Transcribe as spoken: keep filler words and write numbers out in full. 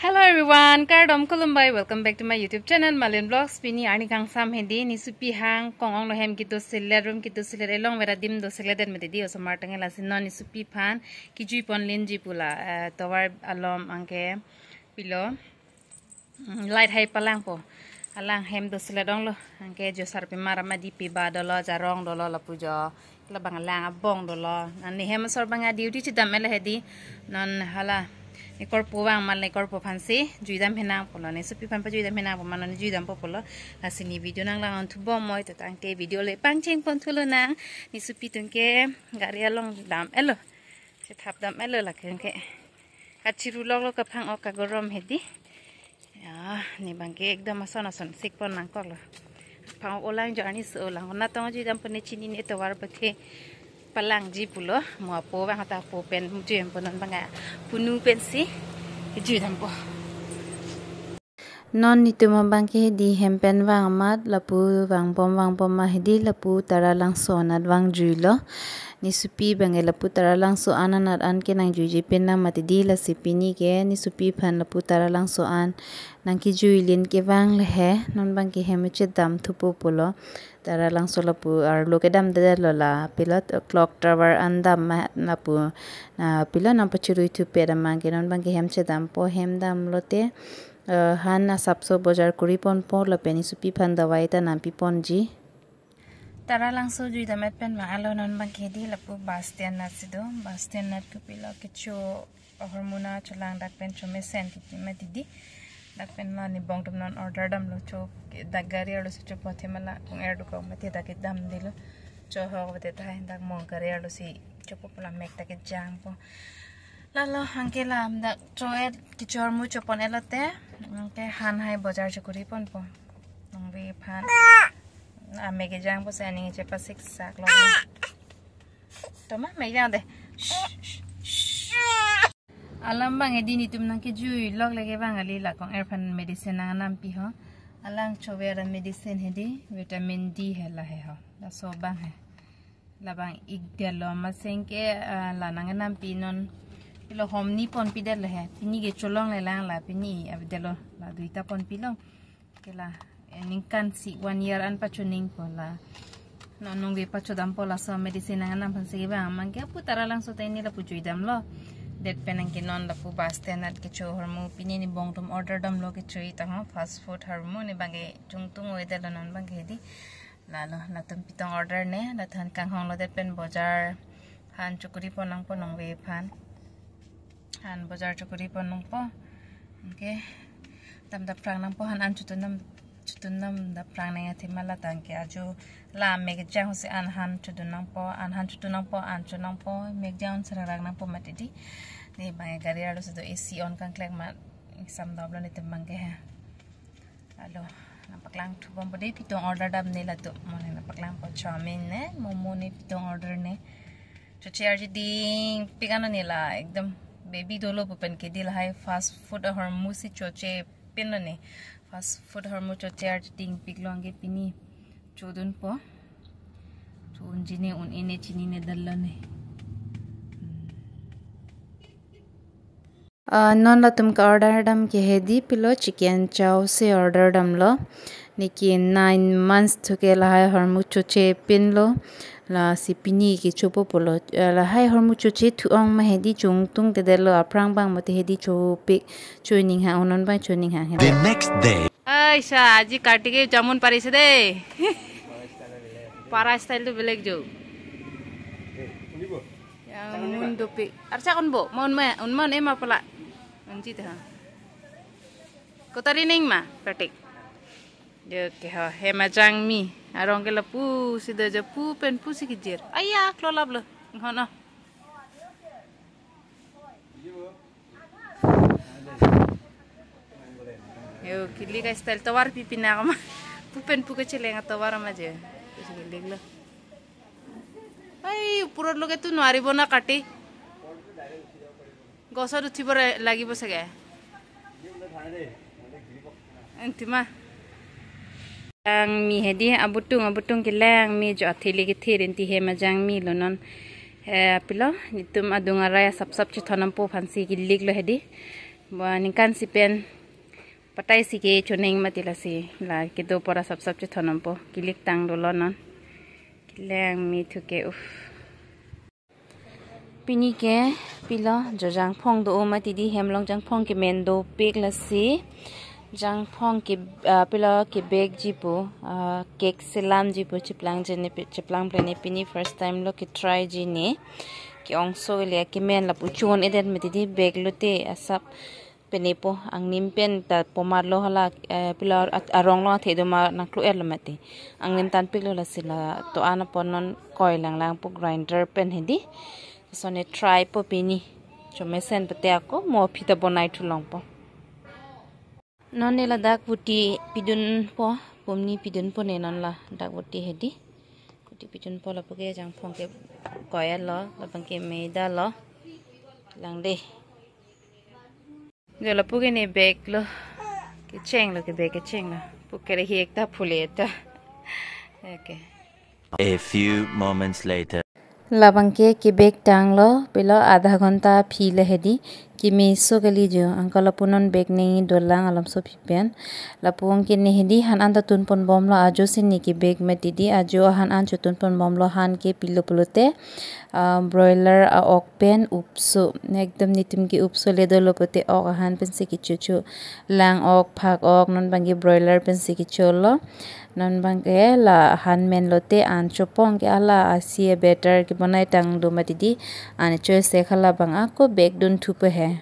Hello everyone, kardom, khulumbai, welcome back to my YouTube channel Malin Vlogs. Pini arni kangsam hedi, ne sopi hang kong-ong lo, hem kedo selet, room kedo selet, elong vera adim do selet det mati di, osomar tangke. Lasi non ne sopi aphan kejui pon linji pu la, eh, tovar alom anke pilo, mm, light hai palangpo. Alang hem do selet ong lo, anke jo sarpi mar ama di pi ba dolo, jarong dolo lapu jo. Labang alang abong dolo. Ani hem asor abang a-duty chedam elo hedi. Non hala ne korpo vang amat ne korpo aphansi juidam henang pulo, ne sopi aphan pajui dam henang pu ma non juidampo pulo. Lasi ne video nanglang-on thubom moi, to tangke video le pangcheng pon thu lonang. Ne sopi tangke gari along dam elo. Chethap dam elo lake ke. Kachiru lok lo, kaphang-ok kagorom hedi. Ya, ne abangke ekdom ason ason sik pon nangkok lo. Phang-ok olang jo arni so olang. Natong juidampo, ne chinine tovar pathe palangji pulo. Mo apo vang ta apo pen juidampo, non abang apunu pensi juidampo. Non netum abangke hedi hem pen vang amat, lapu vangbom vangbom ma hedi lapu Taralangso anat vangjui lo. Ne sopi abangke lapu Taralangso an anat an kenangjuiji pin nang mati di, lasi pini ke ne sopi aphan lapu Taralangso an nangkejui lin kevang le he, non abangke hem chedam thupo pulo. Taralangso lapu arlo kedam det lo, la pilo clock tower an dam ma lapu, na pilo nangpachirui thupet amang ke non abangke hem chedampo, hem dam lote, eh, han asapso bojar kuri ponpo lapen ne sopi aphan dawai ta nangpi ponji. Taralangso juidam et pen ma alo, non abangke hedi lapu bus stand anat si do, bus stand anat ke pilo kecho ahormu nangcholang, dak pen chomesen kiti mati di. Dak pen ma ne bong atum non order damlo, cho ke dak gari arlo si chopothe ma la kong-er dokok mati, dak ke damdelo. Cho ho mati, ta dak mo gari arlo si chopo pu la mek ta kejangpo. Lalo anke la dak cho-et kecho ahormu chopon elote, anke han hai bojar chokuri ponpo. Nongve aphan. Amek kejangpo si aning chepasik sak lo. To ma, mek jang de. Shh, shh, shh. Alam abang hedi netum nangkejui lok lake abang kali, la kong-er aphan medicine nangnampi ho. Alang chover a-medicine hedi, vitamin D he la he ho. Laso abang he. Labang ik detlo, maseng ke, ah, la nangnampi non. Pilo hom ni ponpi detlo he. Pini ke cholongle lang, la pini abi detlo, la duita ponpilong. Ke la, eh, ningkan isi, one year an pachoningpo la. Non nongve pachodampo laso medicine nangnam aphansi ke abang, amang ke lapu Taralangso ta ne lapu juidamlo. Det pen anke non lapu bus stand anat kecho ahormu, pini ne bong atum order damlo kecho-i ta ho, fast food ahormu, ne abangke chungtung oedetlo non abangke hedi. Lalo, latum pitong order ne, la than kanghong lo, det pen bojar han chokuri pon nangpo nongve aphan. Han bojar chokuri pon nangpo. Anke dam dapprang nangpo, han an chotun dam, chotun dam dapprang nang athema la tangke ajo la mek kejang si an han chodun nangpo, an han chodun nangpo, an cho nangpo, mek jang serak rak nangpo mati di. Ne abang gari arlo si do, A C on kangklek ma, exam doplo netum abangke he. Alo, nangpaklang thubompo dei, pitong order damne latum. Mo ne nangpaklangpo, chowmein ne, momo ne pitong order ne. Choche arji dingpik ano ne la, ekdom baby dolo pu pen ke di lahai fast food ahormu si choche pinlo ne. Fast food ahormu choche arji dingpik lo, anke pini chodunpo. Cho-unji ne, un-e ne, chinine detlo ne. Hmm. Ah, non latum ka-order dam ke hedi pilo chicken chow si order damlo. Niki nine months thu ke lahai ahormu choche pinlo. Lasi pini ke chopo pulo. Ah, lahai ahormu choche thu-ong ma hedi chungtungte detlo, aphrang abang mati hedi chopik, cho-i ning hang, non abang cho-i ning hang hedi. The next day. Aisa, aji Kartik ke jamun parise dei. Para style to beleg jo. Jamun dopik. Arsa kon bo, mon ma, un mon ema pala. Anji ta. Kotari ning ma, Kartik. Jo ke ho, hem ajangmi. Arong ke lapu si do jo, pu pen pu si kejir. Aya, klolap lo. Ngono. Yo, kili ka style tovar pi pina kama. Pu pen pu kecheleng tovar ma je. Terus kili lo. Ai, upurot lo ke tu nuari bona Kartik. Gosot uthibo re lagibo sege. Antima. Ajangmi hedi abutung, abutung kelang mi jo athili kethir inti hem ajangmi lo non. Eh, pilo, netum adung arai asap sap chethon nangpo aphansi kilik lo hedi. Ba ningkan si pen patai si ke choneng mati lasi la kedo pora sap sap chethon ampo, kilik tang dolo non. Kelang mi thu ke, uff. Pini ke pilo jo jangphong do mati di, hem along jangphong kemen dopik lasi. Jangphong ke, ah, pilo ke bag ji pu, ah, cake selam ji pu chiplang jene pi-, chiplang plene pini first time lo ke try ji ne. Ke-ongso le kemen lapu chun edet mati di bag lote asap penepo, angnim pen ta pomar lo hala, eh, pilo at-, arong lo athe do ma nangklu er lo mati. Angnim tanpik lo lasi la to-an apon non koi lang lang pu grinder pen hedi. Sone try po pini. Chomesen pete ako mo aphi ta bonai thu longpo. Non ne ladak kuti pidunpo, pumni pidunpo ne non ladak kuti hedi. Kuti pidunpo lapu ke jangphong ke koya lo, labang ke meda lo. Lang de. Jo lapu ke ne bag lo. Kecheng lo ke bag kecheng lo. Pu ke hi ekta phule ta. Okay. A few moments later. Labang ke ke bag tang lo, pilo adha ghonta aphi le hedi, kemeso kali jo, angko lapu non bag neng dolang alam so aphi pen. Lapu ang ke ne hedi han an ta tunpon bom lo, ajo si ne ke bag mati di, ajo han an cho tunpon bom lo, han ke pilo pulote, ah, broiler a-ok pen upso, ekdom netum ke upso le dolo pote ok ahan pen si kecho cho, lang ok, phak ok, non bang ke broiler pen si kecho lo. Non bang ke la han men lote an chopong ke hala asi better ke bonai tang do mati di, an choice se khala bang ako bag dun thupo he.